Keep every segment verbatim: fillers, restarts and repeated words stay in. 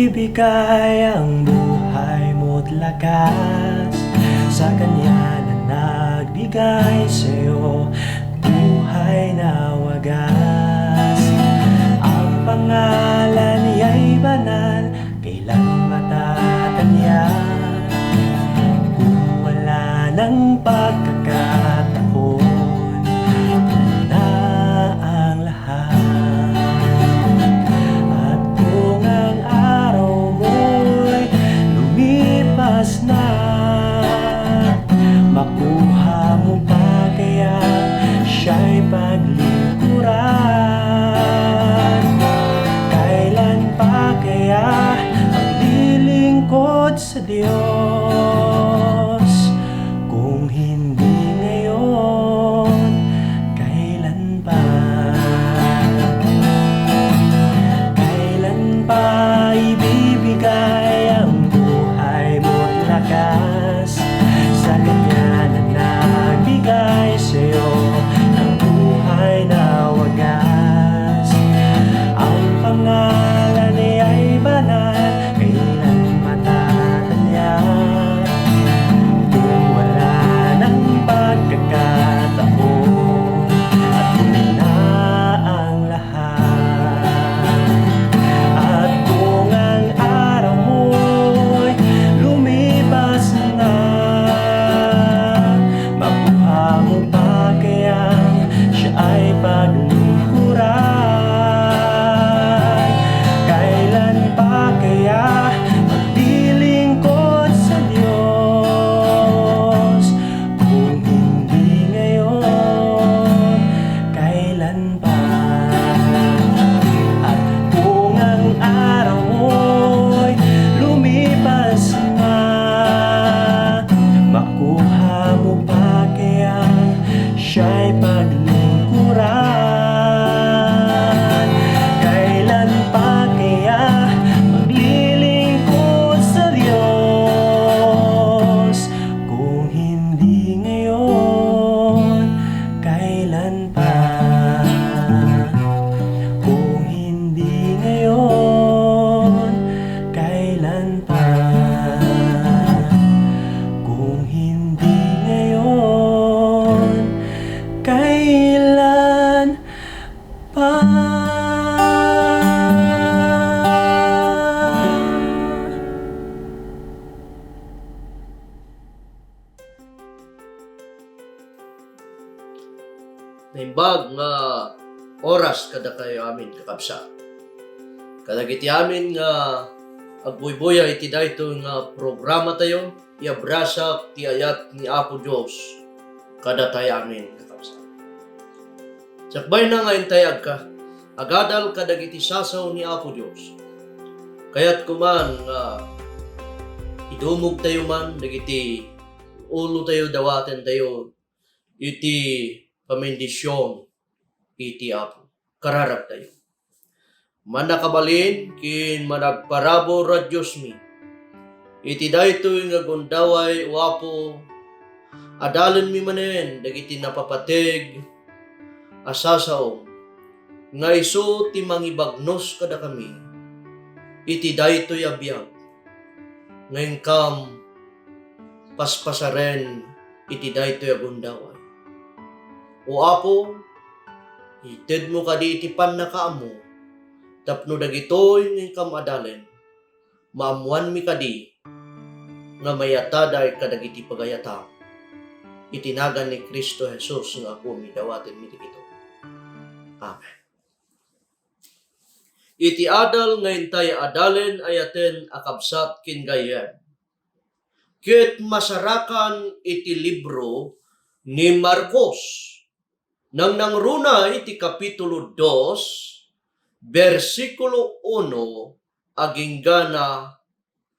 Ibigay ang buhay mo't lakas sa kanya na nagbigay sa'yo buhay na wagas. Ang pangalan niya'y banal, kailan matatanyag? Kung wala nang pagkakataon, na ang lahat. At kung ang araw mo'y lumipas na, makuha mo pa kaya siya'y paglingkuran? Kailan pa kaya maglilingkod sa Diyos? Kung hindi ngayon, kailan pa? Kailan pa ibibigay ang buhay mo't lakas sa kanya na nagbigay sa'yo ng buhay na wagas? Ang pangalan niya'y banal, kailan matatanyag? Kung wala nang pagkakataon, at huli na ang lahat. At kung ang araw mo'y lumipas na, makuha mo pa kaya siya ay paglingkuran? Kailan pa kaya maglilingkod sa Diyos? Kung hindi ngayon, kailan pa? At kung ang araw mo'y lumipas na, makuha mo pa kaya siya'y paglingkuran? Kailan pa kaya maglilingkod sa Diyos? Kung hindi ngayon, kailan pa? Kung hindi ngayon, kailan pa? Kung hindi ngayon, kailan pa? Naimbag nga oras kadakayo amin, kakabsat. Kadagiti amin nga agbuybuya iti daytoy nga programatayo, iabrasak ti ayat ni Apo Dios kadatayo amin, kakabsat. Sakbayna nga intay agka-, agadal kadagiti sasao ni Apo Dios, kayatko man nga idumogtayo man dagiti ulotayo, dawatentayo iti pamendisyon iti Apo. Kararagtayo. Mannakabalin ken managparabur a Diosmi, iti daytoy nga gundaway, O Apo, adalenmi manen dagiti napapateg a sasaom nga isu ti mangibagnos kadakami iti daytoy a biag nga inkam paspasaren iti daytoy a gundaway. O Apo, itedmo kadi iti pannakaammo tapno dagitoy nga inkam adalen, maammoanmi kadi nga mayataday kadagiti pagayatam. Iti nagan ni Cristo Jesus nga Apomi, dawatenmi dagitoy. Amen. Iti adal nga intay adalen, ayaten a kabsat ken gayyem, ket masarakan iti libro ni Marcos. Nangnangruna iti kapitulo dos, bersikulo uno agingga na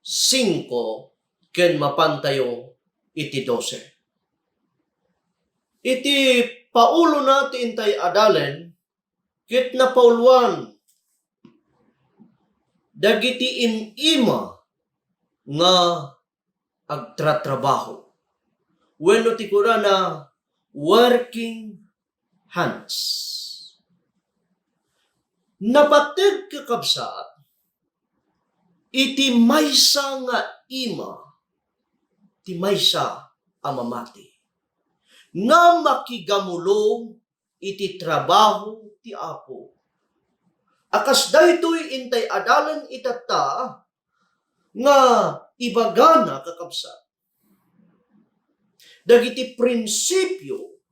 singko ken mapantayo iti dose. Iti paulona ti intay adalen, ket napauloan dagiti im-ima nga agtratrabaho, wenno ti kunana, working hands. Napateg, kakabsat, iti maysa nga ima ti maysa a mamati nga makigamulong iti trabaho ti Apo. A kas daytoy intay adalen itatta nga ibagana, kakabsat, dagiti prinsipio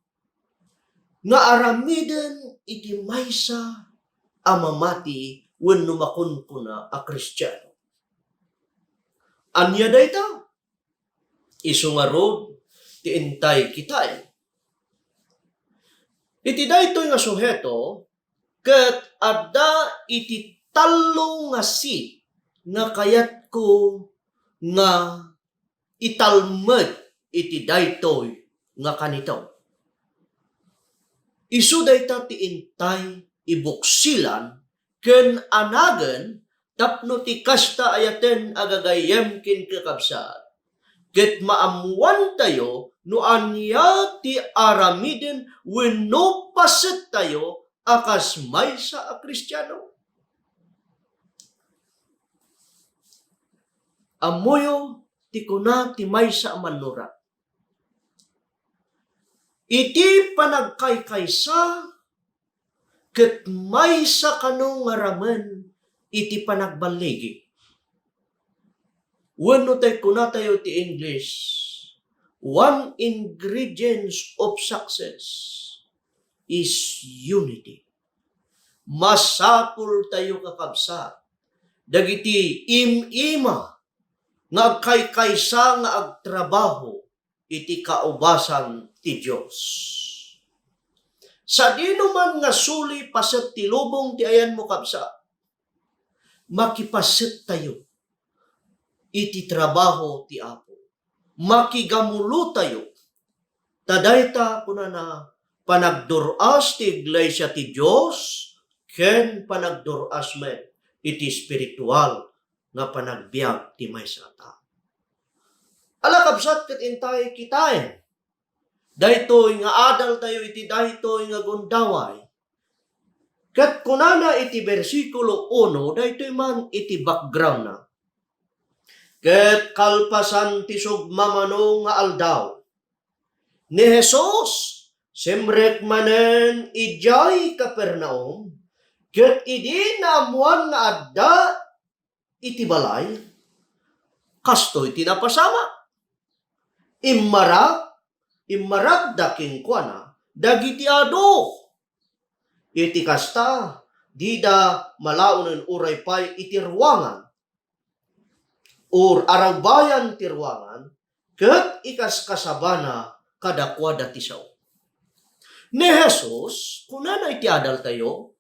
nga aramiden iti maysa a mamati wenno makunkuna a Kristiano. Ania dayta? Isu ngarud ti intay kitaen. Iti daytoy nga suheto, ket adda iti tallo nga C nga kayatko nga italmed iti daytoy nga kanito. Isu dayta ti intay ibuksilan ken anagen tapno ti kasta ayaten a gagayyem ken kakabsat, ket maammoantayo no ania ti aramiden wenno pasettayo a kas maysa a Kristiano. Ammoyo ti kuna ti maysa a mannurat, iti panagkaykaysa ket maysa kano nga ramen iti panagballigi. Wenno tay kunatayo ti English, one ingredients of success is unity. Masapultayo, kakabsat, dagiti im-ima nga agkaykaysa nga agtrabaho iti kaubasan ti Dios. Sadino man nga suli paset ti lubong ti ayanmo, kabsat, makipasettayo iti trabaho ti Apo. Makigamulotayo. Ta dayta, kunana, panagdur-as ti iglesia ti Dios ken panagdur-as met iti espiritual nga panagbiag ti maysa a tao. Ala, kabsat, ket intay kitaen daytoy nga adaltayo iti daytoy nga gundaway. Ket kunana iti bersikulo uno, daytoy man iti background-na. Ket kalpasan ti sugmamano nga aldaw, ni Jesus simrek manen idiay Capernaum, ket idi naammoan nga adda iti balay, kastoy ti napasamak. Immarak, immarakda kenkuana dagiti adu. Iti kasta, dida malaonen uray pay iti ruangan, or arawbayan ti ruangan, ket ikaskasabana kadakuada ti sao. Ni Jesus, kunana iti adaltayo,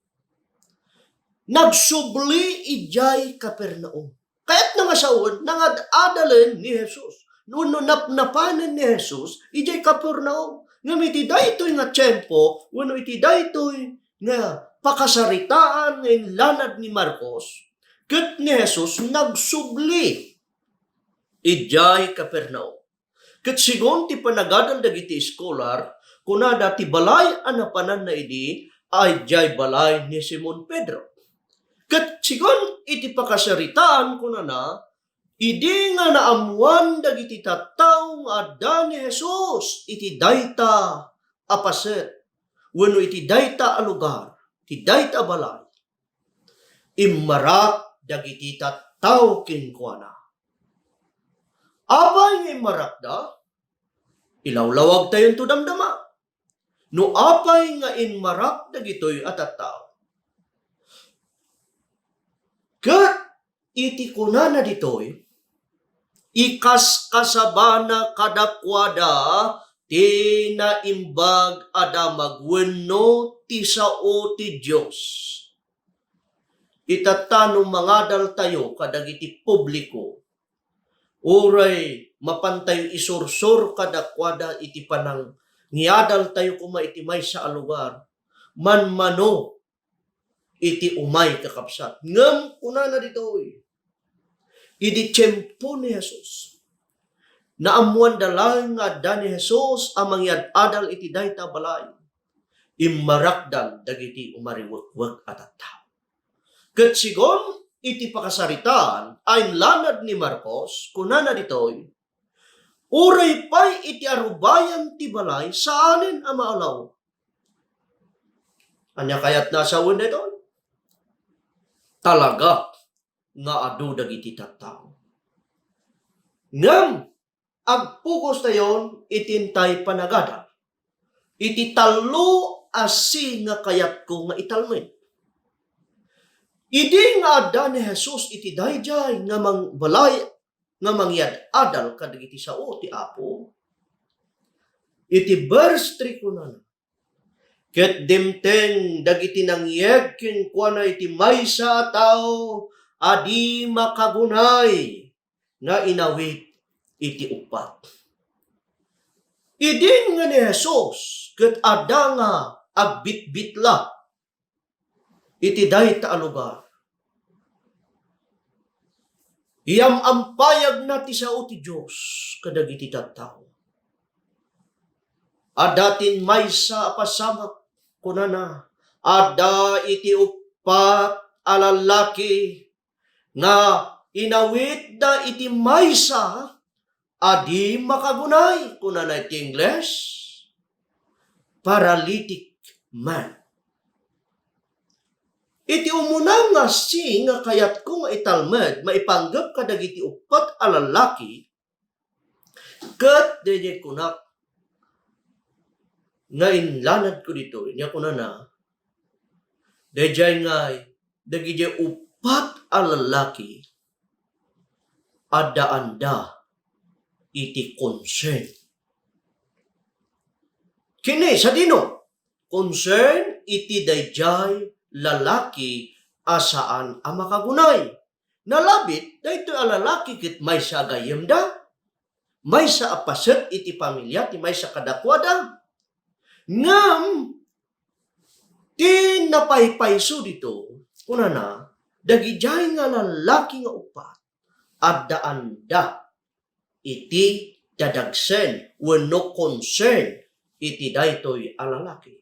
nagsubli idiay Capernaum. Kayatna nga sawen, nangad-adalen ni Jesus. No, no napnapanen ni Jesus idiay Capernaum. Ngem iti daytoy nga tiempo, wenno iti daytoy nga pakasaritaan nga inlanad ni Marcos, ket ni Jesus nagsubli idiay Capernaum. Ket sigun ti panagadal dagiti eskolar, kunada ti balay a napananna idi a idiay balay ni Simon Pedro. Ket sigun iti pakasaritaan, kunana, idi nga naammoan dagiti tattao nga adda ni Jesus iti dayta a paset wenno iti dayta a lugar, iti dayta a balay, immarak dagiti tattao kenkuana. Apay nga immarakda? Ilawlawagtayonto damdama no apay nga immarak dagitoy a tattao. Ket iti kunana ditoy, ikaskasabana kadakuada ti naimbag a damag wenno ti sao ti Dios. Itatta no mangadaltayo kadagiti publiko, uray mapantayo isursor kadakuada iti panangiadaltayo koma iti maysa a lugar, manmano iti umay, kakabsat. Ngem kunana ditoy, idi tiempo ni Jesus, naammoanda laeng nga adda ni Jesus a mangiad-adal iti dayta a balay, immarakdan dagiti umariwekwek a tattao. Ket sigun iti pakasaritaan a inlanad ni Marcos, kunana ditoy, "Uray pay iti arubayan ti balay, saanen a maulaw." Ania kayatna a sawen daytoy? Talaga nga adu dagiti tattao. Ngem agpugostayon iti intay panagadal iti tallo a C nga kayatko nga italmed. Idi nga adda ni Jesus iti daydiay nga mangbalay nga mangyad-adal kadagiti sao ti Apo, iti verse three kunana, "Ket dimteng dagiti nangyeg kenkuana iti maysa a tao a di makagunay nga inawit iti uppat." Idin nga ni Jesus ket adda nga agbitbitla iti dayta a lugar, iyam-ampayagna ti sao ti Dios kadagiti tattao. Adda tin maysa a pasamak, kunana, adda iti uppat a lallaki nga inawitda iti maysa a di makagunay, kunana iti Ingles, paralytic man. Iti umuna nga C nga kayatko nga italmed maipanggep kadagiti uppat a lallaki, ket daydiay kunak nga inlanadko ditoy, nia kunana, daydiay ngay, dagidiay uppat a lallaki, addaanda iti concern. Ken ni, sadino? Concern iti daydiay lalaki a saan a makagunay. Nalabit, daytoy a lalaki ket maysa a gayyemda, maysa a paset iti pamilia ti maysa kadakuada. Ngem ti napaypayso dito, kunana, dagidiay nga lallaki nga uppat, addaanda iti dadagsen wenno concern iti daytoy a lalaki.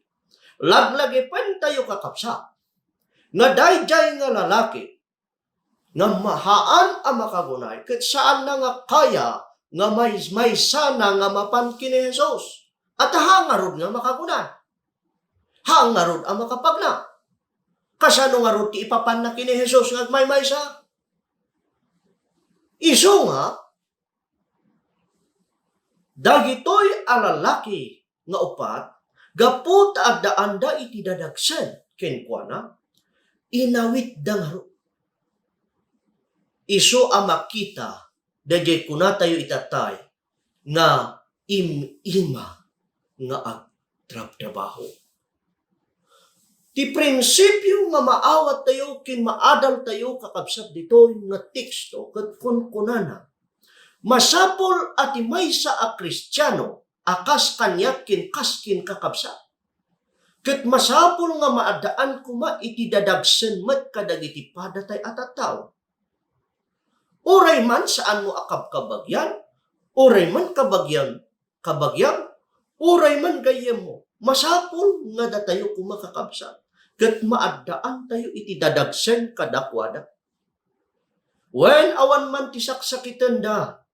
Laglagipentayo, kakabsat, nga daydiay nga lalaki nga mahaan a makagunay, ket saanna nga kaya nga may-, maysana nga mapan ken ni Jesus. Ata ha ngarud nga makagunay? Ha ngarud a makapagna? Kasano ngarud ti ipapanna ken ni Jesus nga agmaymaysa? Isu nga, dagitoy a lalaki nga uppat, gapu ta addaanda iti dadagsen kenkuana, inawitda ngarud. Isu a makita daydiay kunatayo itattay nga im-ima nga agtrabtrabaho. Ti prinsipio nga maawattayo ken maadaltayo, kakabsat, ditoy nga teksto ket kunkunana, masapul a ti maysa a Kristiano a kas kaniak ken kas ken, kakabsat, ket masapul nga maaddaan koma iti dadagsen met kadagiti padatay a tattao. Uray man saanmo a kabkabagian, uray man kabagian, kabagiam, uray man gayyemmo, masapul nga datayo koma, kakabsat, ket maaddaantayo iti dadagsen kadakuada. Wen, awan man ti saksakitenda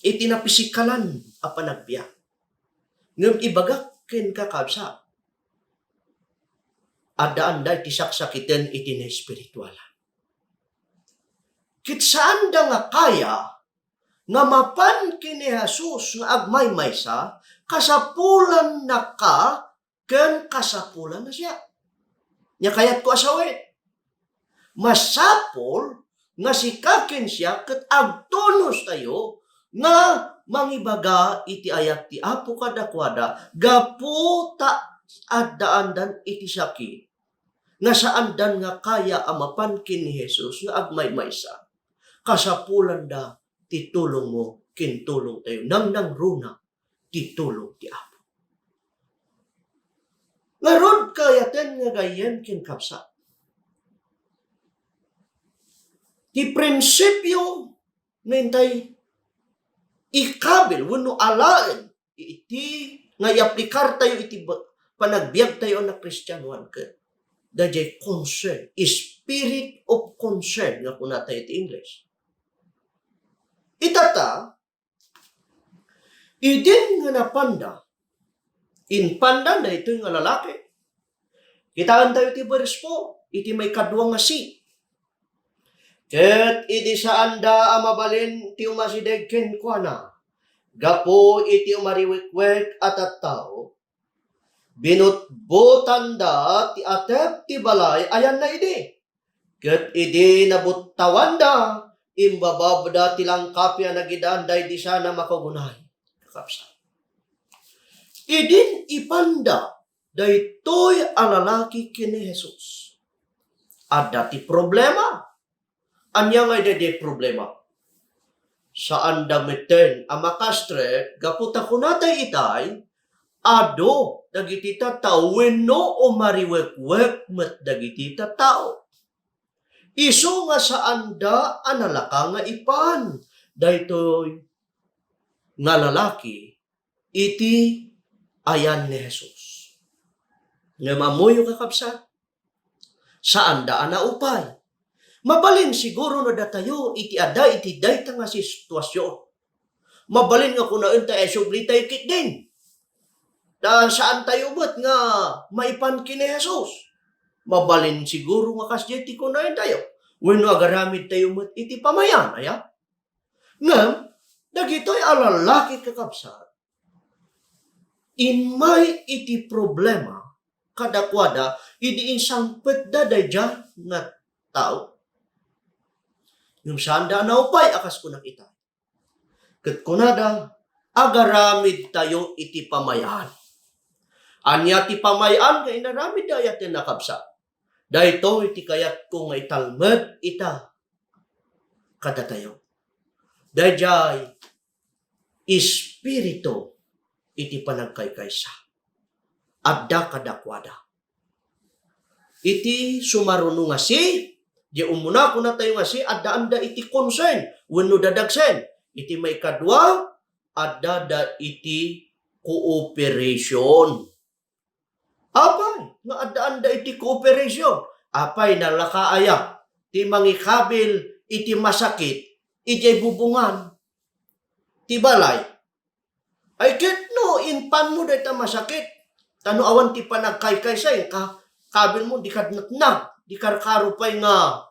iti napisikalan a panagbiag. Ngem ibagak kenka, kabsat, addaanda iti saksakiten iti naespiritualan. Ket saanda nga kaya nga mapan ken ni Jesus nga agmaymaysa, kasapulannaka ken kasapulanna siak. Nia kayatko a sawen, masapul nga sika ken siak ket agtunostayo nga mangibaga iti ayat ti Apo kadakuada gapu ta addaandan iti sakit nga saandan nga kaya a mapan ken ni Jesus nga agmaymaysa. Kasapulanda ti tulongmo ken tulongtayo. Nangnangruna ti tulong ti Apo. Ngarud, kayaten nga gayyem ken kabsat, ti prinsipio nga intay ikabil wenno alaen iti nga iaplikartayo iti ba-, panagbiagtayo a nakristianoan ket dayjay concern, spirit of concern nga kunata iti English. Itata, idin nga napanda, impanda daytoy nga lalaki. Kitaentayo ti verse four, iti maikadua nga C. Ket idi saanda a mabalin ti umasideg kenkuana, gapu iti umariwekwek a tattao, binutbotanda ti atep ti balay a yanna idi. Ket idi nabuttawanda, imbababda ti langkapi a nagidan daydi sana makugunay. Kakabsat. Idin ipanda daytoy a lalaki ken ni Jesus. Adda ti problema. Ania nga daydi problema? Saanda metten a makastrek gapu ta kunatay itay, adu dagiti tattao wenno umariwekwek met dagiti tattao. Isu nga saanda a nalaka nga ipan daytoy nga lalaki iti ayan ni Jesus. Ngem ammoyo, kakabsat, saanda a naupay. Mabalin siguro no datayo iti adda iti dayta nga situasion. Mabalin nga kunaentayo a isublitayo ketdin. Ta saantayo met nga maipan ken ni Jesus. Mabalin siguro nga kasdiay ti kunaentayo. Wenno agaramidtayo met iti pamayan, aya? Ngem, dagitoy a lalaki, kakabsat, immay iti problema kadakuada idi insangpetda daydiay nga tao. Ngem saanda a naupay a kas kunak ita. Ket kunada, agaramidtayo iti pamayan. Ania ti pamayan nga inaramidda, aya ti nakabsat? Daytoy ti kayatko nga italmed ita kadatayo. Daydiay espiritu iti panagkaykaysa. Adda kadakuada. Iti sumaruno nga C, di umuna kunatayo nga C, addaanda iti concern wenno dadagsen. Iti maikadua, addada iti cooperation. Apay nga addaanda iti cooperation? Apay nalaka aya ti mangikabil iti masakit idiay bubongan ti balay? Ay ket no impanmo dayta masakit, ta no awan ti panagkaykaysa, inka kabilmo, di kad natnag, di karkaro pay nga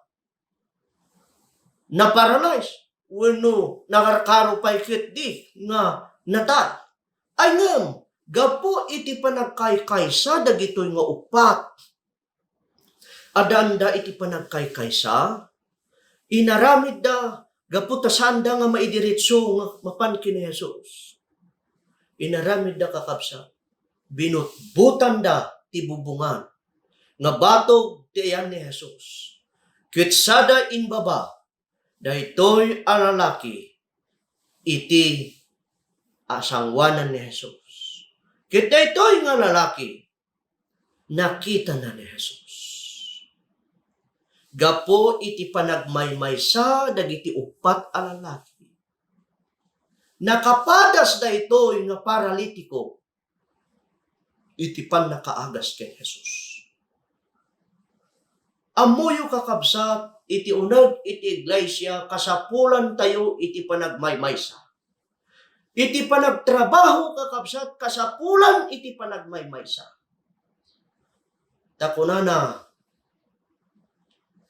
naparalyze, wenno nakarkaro pay ketdi nga natay. Ay ngem, gapu iti panagkaykaysa dagitoy nga uppat, addaanda iti panagkaykaysa, inaramidda gapu ta saanda nga maidiretso nga mapan ken ni Jesus. Inaramidda, kakabsat, binutbotanda ti bubongan nga batog ti ayan ni Jesus. Ket sada imbaba daytoy a lalaki iti asanguanan ni Jesus. Ket daytoy nga lalaki, nakitana ni Jesus. Gapu iti panagmaymaysa dagiti uppat a lalaki, nakapadas daytoy nga paralitiko iti pannakaagas ken Jesus. Ammoyo, kakabsat, iti uneg iti iglesia, kasapulantayo iti panagmaymaysa. Iti panagtrabaho, kakabsat, kasapulan iti panagmaymaysa. Ta kunana,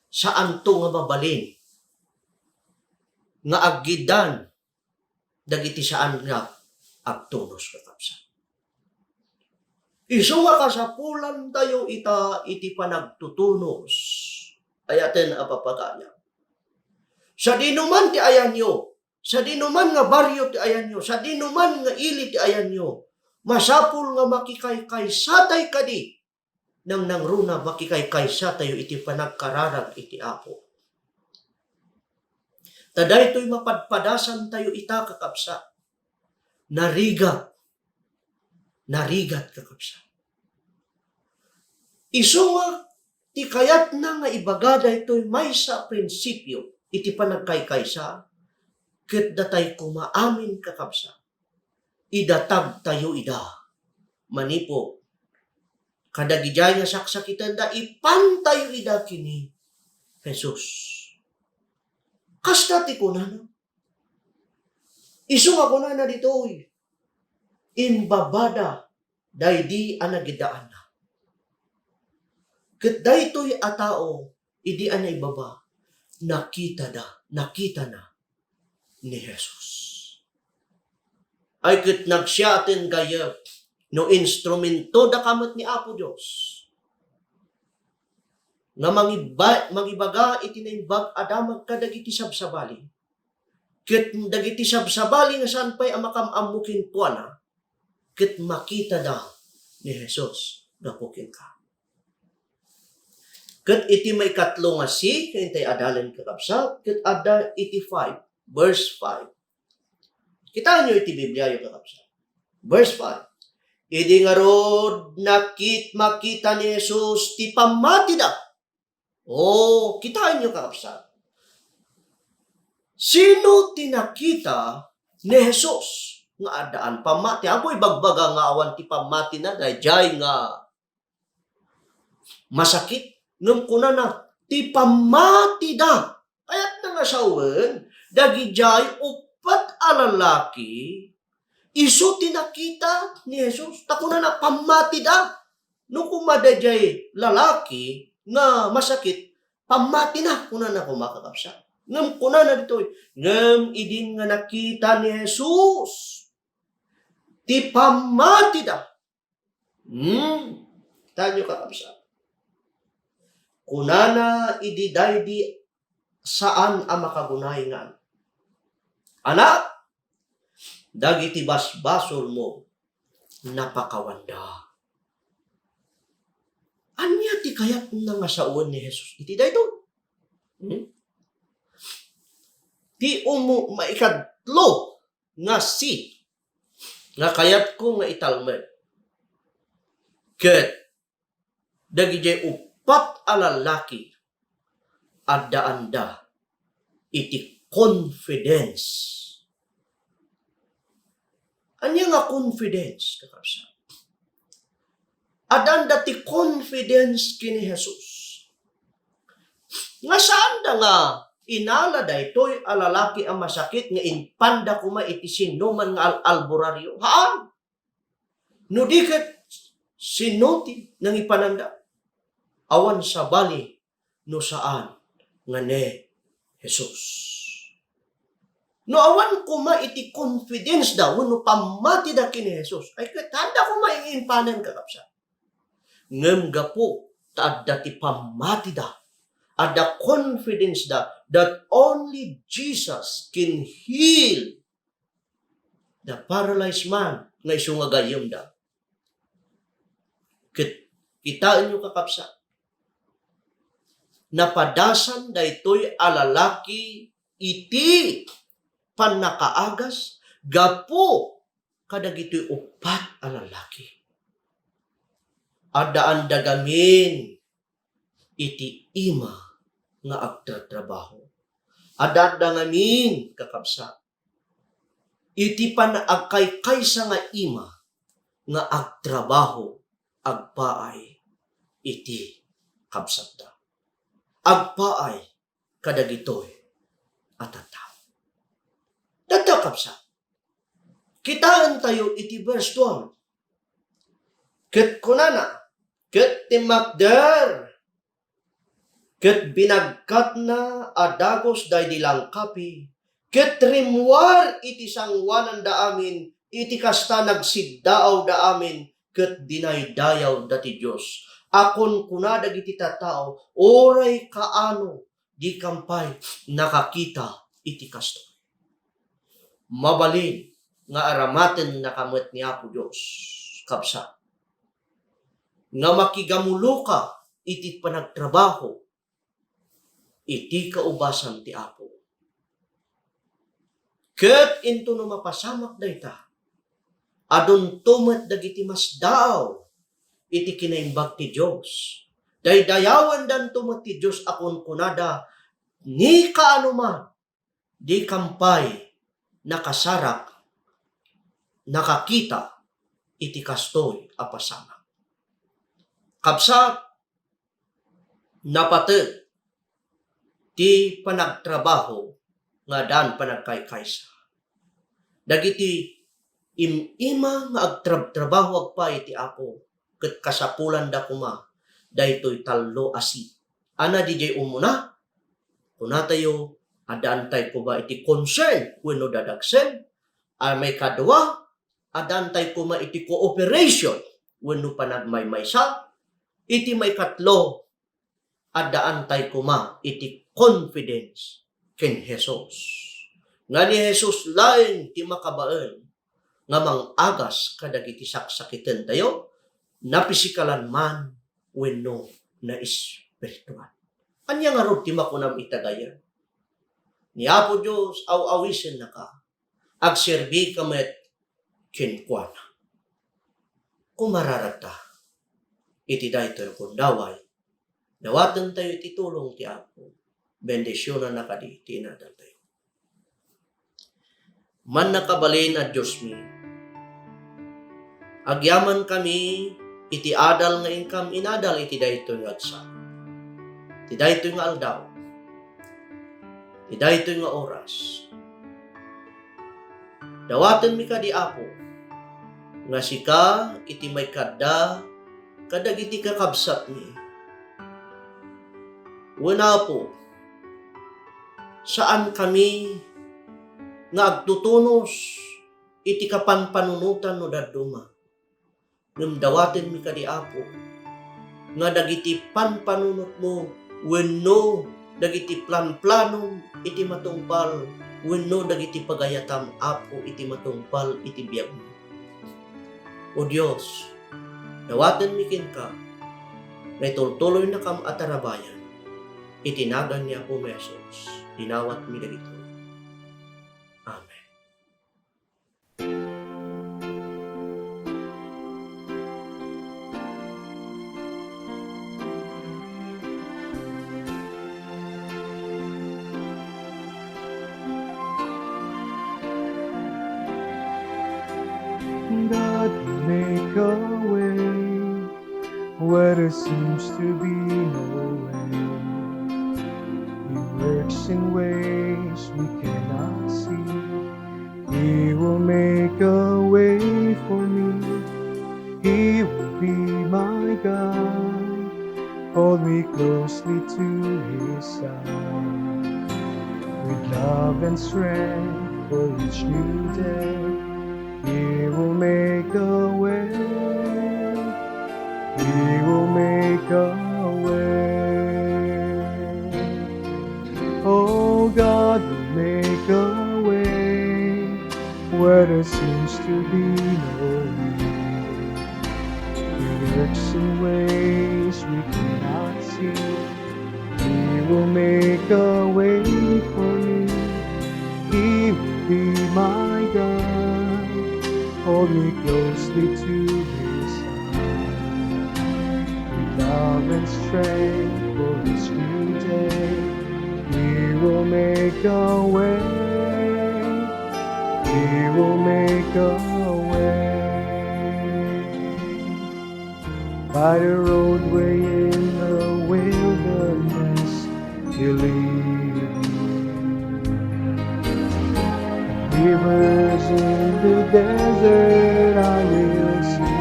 saanto nga mabalin nga aggidan dagiti saan nga agtunos, kakabsat. Isu nga kasapulantayo ita iti panagtutunos, ayaten a papagayam. Sadinoman ti ayanyo, sadinoman nga barrio ti ayanyo, sadinoman nga ili ti ayanyo, masapul nga makikaykaysatay kadi nangnangruna, makikaykaysatayo iti panagkararag iti Apo. Ta daytoy mapadpadasantayo ita, kakabsat. Narigat. Narigat, kakabsat. Isu nga ti kayatna nga ibaga daytoy maysa a prinsipio iti panagkaykaysa, ket datay koma amin, kakabsat, idatagtayo ida manipud Kadagidiay nga saksakitenda, ipantayo ida ken ni Jesus. Kasta ti kunana. Isu nga kunana ditoy, imbabada daydi a nagidaanna. Ket daytoy a tao, idi a naibaba, nakitada, nakitana ni Jesus. Ay ket nagsiaten gayyem no instrumentoda ka met ni Apo Dios nga mangiba-, mangibaga iti Naimbag a Damag kadagiti sabsabali, ket dagiti sabsabali nga saan pay a makam-ammo kenkuana, ket makitada ni Jesus gapu kenka. Ket iti maikatlo nga C, nga intay adalen, kakabsat, ket adda iti five, verse five. Kitaenyo iti Bibliayo, kakabsat. Verse five. Idi ngarud nakit-, makita ni Jesus ti pammatida. O, kitaenyo, kakabsat. Sino ti nakita ni Jesus nga addaan pammati? Apo, ibagbaga nga awan ti pammatina, daydiay nga masakit. Ngem kunana, ti pammatida. Kayatna nga sawen, dagidiay uppat a lalaki, isu ti nakita ni Jesus. Ta kunana, pammatida. No koma daydiay lalaki nga masakit, pammatina, kunana koma, kakabsat. Ngem kunana ditoy, ngem idin nga nakita ni Jesus ti pammatida. Hmm. Tanyo, kakabsat. Kunana idi daydi saan a makagunay nga, "Anak, dagiti basbasolmo napakawanda." Ania ti kayatna nga sawen ni Jesus iti daytoy? Hmm? Ti umu-, maikatlo nga C nga kayatko nga italmed. Ket dagidiay uppat a lalaki, addaanda iti confidence. Ania nga confidence, kakabsat? Addaanda ti confidence ken ni Jesus. Nga saanda nga inala daytoy a lalaki a masakit nga impanda koma iti sinoman nga al-, alburerio. Haan. No di ket, sino ti nangipananda? Awan sabali no saan nga ni Jesus. No awan koma iti confidence da wenno pammatida ken ni Jesus, ay ket haanda koma ing impanen, kakabsat. Ngem gapu ta adda ti pammatida, adda confidence da that only Jesus can heal the paralyzed man nga isu nga gayyemda. Ket kitaenyo, kakabsat, napadasan daytoy a lalaki iti pannakaagas gapu kadagitoy uppat a lalaki. Addaanda ngamin iti ima nga agtratrabaho. Addaanda ngamin, kakabsat, iti panaagkaykaysa nga ima nga agtrabaho agpaay iti kabsatda. Agpaay kadagitoy a tattao. Tattao, kabsat. Kitaentayo iti verse twelve. Ket kunana, ket timmakder, ket binagkatna a dagus daydi langkapi, ket rimmuar iti sangoananda amin, iti kasta nagsiddaawda amin, ket dinaydayawda ti Dios. A kunkunada dagiti tattao, uray kaano, dikam pay nakakita iti kastoy. Mabalin nga aramatennaka met ni Apo Dios, kabsat, nga makigamuloka iti panagtrabaho iti kaubasan ti Apo. Ket intono mapasamak dayta, adunto met dagiti masdaaw iti kinaimbag ti Dios. Daydayawendanto met ti Dios a kunkunada, ni kaano man, dikam pay nakasarak, nakakita iti kastoy a pasamak. Kabsat, napatek ti panagtrabaho nga addaan panagkaykaysa. Dagiti im-ima nga agtrabtrabaho agpay iti Apo, ket kasapulanda koma daytoy tallo a C. Ania diay umuna? Kunatayo, addaantay koma iti concern wenno dadagsen. A maikadua, addaantay koma iti cooperation wenno panagmaymaysa. Iti maikatlo, addaantay koma iti confidence ken Jesus. Nga ni Jesus laeng ti makabaen nga mangagas kadagiti saksakitentayo, napisikalan man wenno naespirituan. Ania ngarud ti makunam ita gayyem? Ni Apo Dios aw-awisennaka, agserbika met kenkuana. Kumararagta iti daytoy a gundaway, dawatentayo iti tulong ti Apo. Bendisionanna kadi ti inadaltayo. Mannakabalin a Diosmi, agyamankami iti adal nga inkam inadal iti daytoy nga agsa, iti daytoy nga aldaw, iti daytoy nga oras. Dawatenmi kadi, Apo, nga sika iti maikadda kadagiti kakabsatmi. Wen, Apo, saankami nga agtutunos iti kapanpanunotan no dadduma. Ngem dawatenmi kadi, Apo, nga dagiti panpanunotmo wenno dagiti planplanom iti matungpal wenno dagiti pagayatam, Apo, iti matungpal iti biagmo. O Dios, dawatenmi kenka nga itultuloynakam a tarabayan. Iti nagan ni Apo Jesus, dinawatmi dagitoy. Amen. God will make a way where there seems to be no way. He works in ways we cannot see. He will make a way for me. He will be my guide. Hold me closely to his side. With love and strength for each new day. He will make a way. He will make a way. Oh, God will make a way where there seems to be no way. He works in ways we cannot see. He will make a way for me. He will be my guide. Hold me closely to his side. With love and strength for each new day. He will make a way. He will make a way. By the roadway in the wilderness, you lead me. Rivers in the desert, I will see.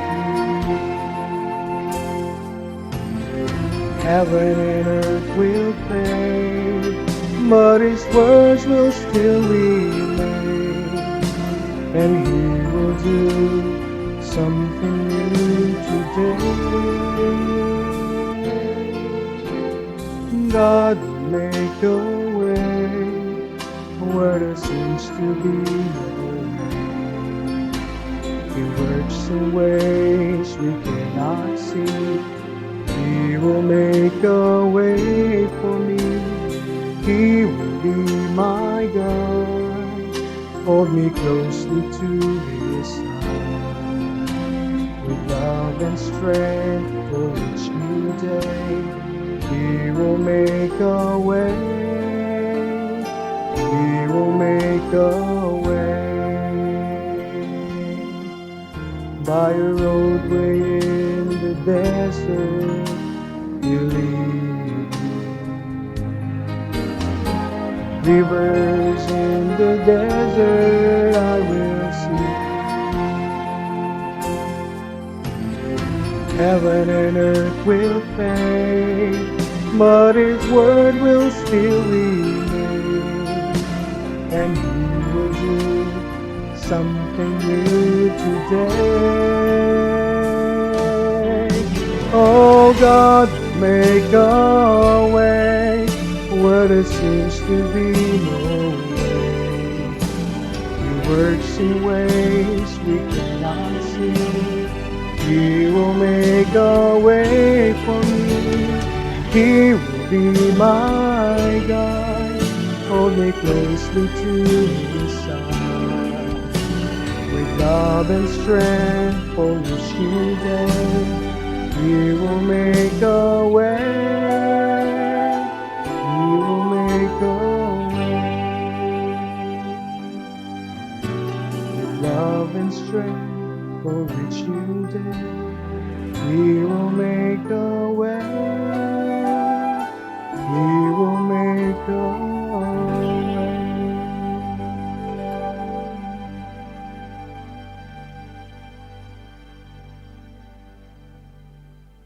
Heaven and earth will fade, but his words will still remain. And he will do something new today. God will make a way where there seems to be no way. He works in ways we cannot see. He will make a way for me. He will be my guide. Hold me closely to his side. With love and strength for each new day. He will make a way. He will make a way. By a roadway in the desert you lead me. Rivers in the desert I will see. Heaven and earth will fade, but his word will still remain. And he will do something new today. Oh God, make a way where there seems to be no way. He works in ways we cannot see. He will make a way for me. He will be my guide. Hold me closely to his side. With love and strength for each new day, he will make a way. He will make a way. With love and strength for each new day, he will make a way.